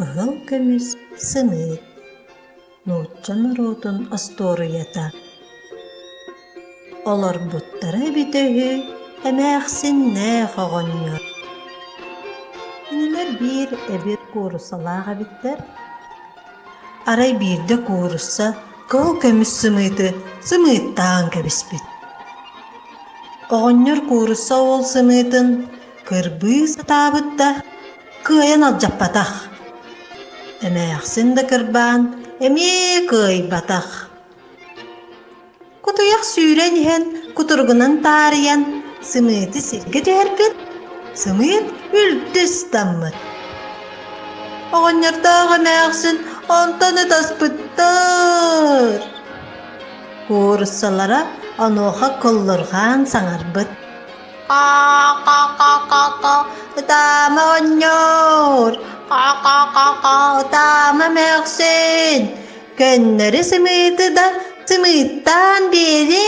Кыһыл көмүс сымыыт Нуучча норуотун остуоруйата Олорбуттара эбитэ үһү эмээхсиннээх оҕонньор. Кинилэр биир эбир куурусалаах эбиттэр. Арай биирдэ куурусса кыһыл көмүс сымыыты сымыыттаан кэбиспит. Оҕонньор куурусса уол сымыытын кырбыы сатаабыт да, кыайан алдьаппатах. Эмээхсин да кырбаан эмиэ кыайбатах. Кутуйах сүүрэн иһэн кутуругунан таарыйан сымыыты сиргэ түһэрбит, сымыыт үлтү ыстаммыт. Оҕонньордоох эмээхсин онтон ытаспыттар. Кууруссалара онуоха куллурҕаан саҥарбыт. Ка-ка-ка-ка-ка, ытаама оҕонньоор, ка-ка-ка-ка, ытаама эмээхсин, көннөрү сымыыты да сымыыттаан биэриэм.